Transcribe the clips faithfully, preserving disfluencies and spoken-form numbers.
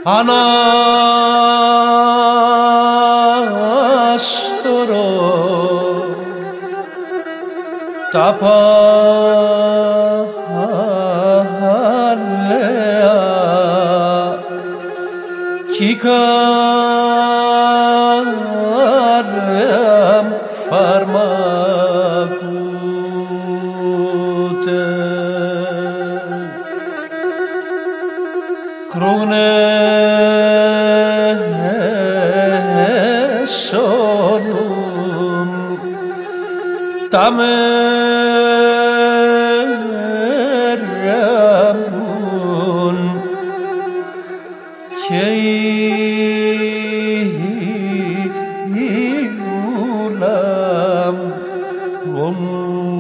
Ανάστορο τα παλαιά κι η καρδιά μ' φαρμακούται. Κρούγ'νε σο νου μ' τα μερά μουν και η, η ούλα μ' γομούται.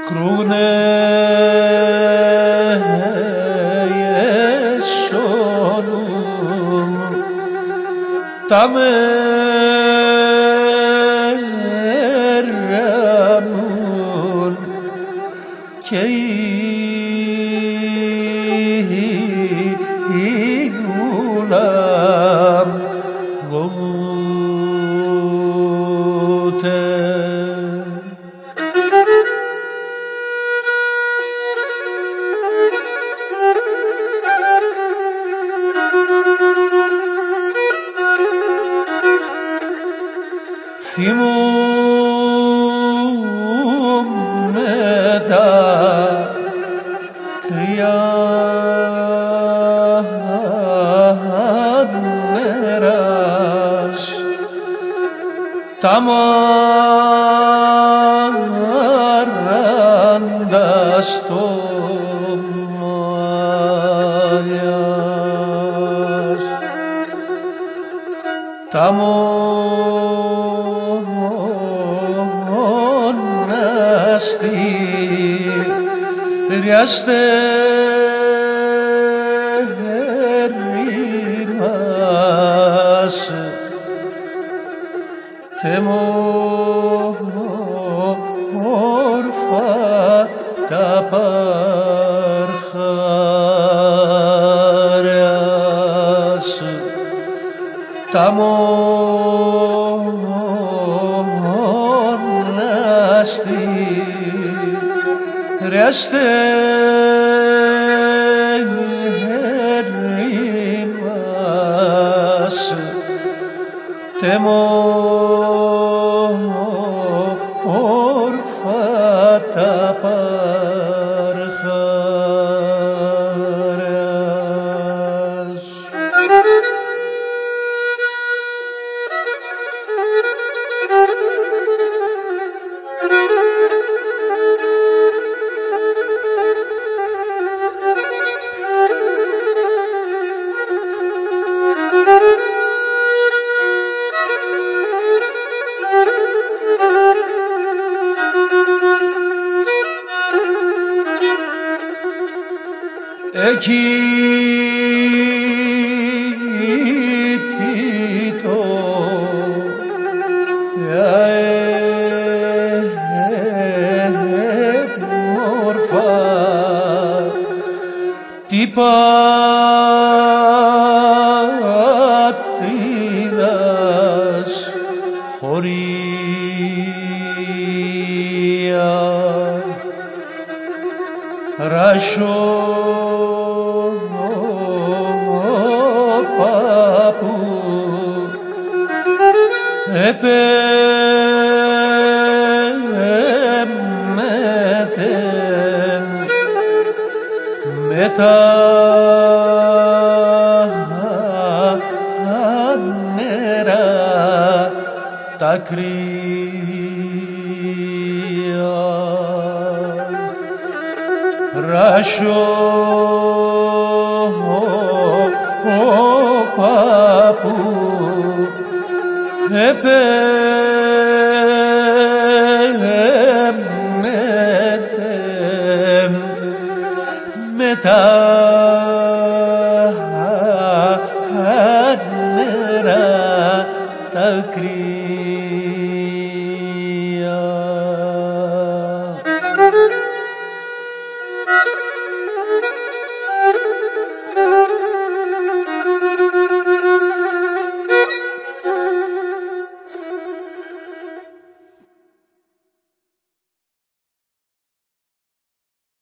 Κρούγ'νε σο νου μ' τα μερά μουν και η, η ούλα μ' γομούται. Θυμούμαι τα κρύα νερά σ', τα μάραντα σ' μαλλιά σ', τα μοναστήρια σ' τέρι μας, τ' εμ' όρφα τα παρχάρια σ', τα μοναστήρια σ' τέρι μας, τ' εμ' όρφα τα παρχάρια σ'. Εκεί τίτο αέμορφα, τ' η πατρίδα σ' χωρία. Ράσ' ο παππού επέμ'νε με τα νερά τα κρύα. Ράσ' ο παππού επέμ'νε με τα νερά τα κρύα.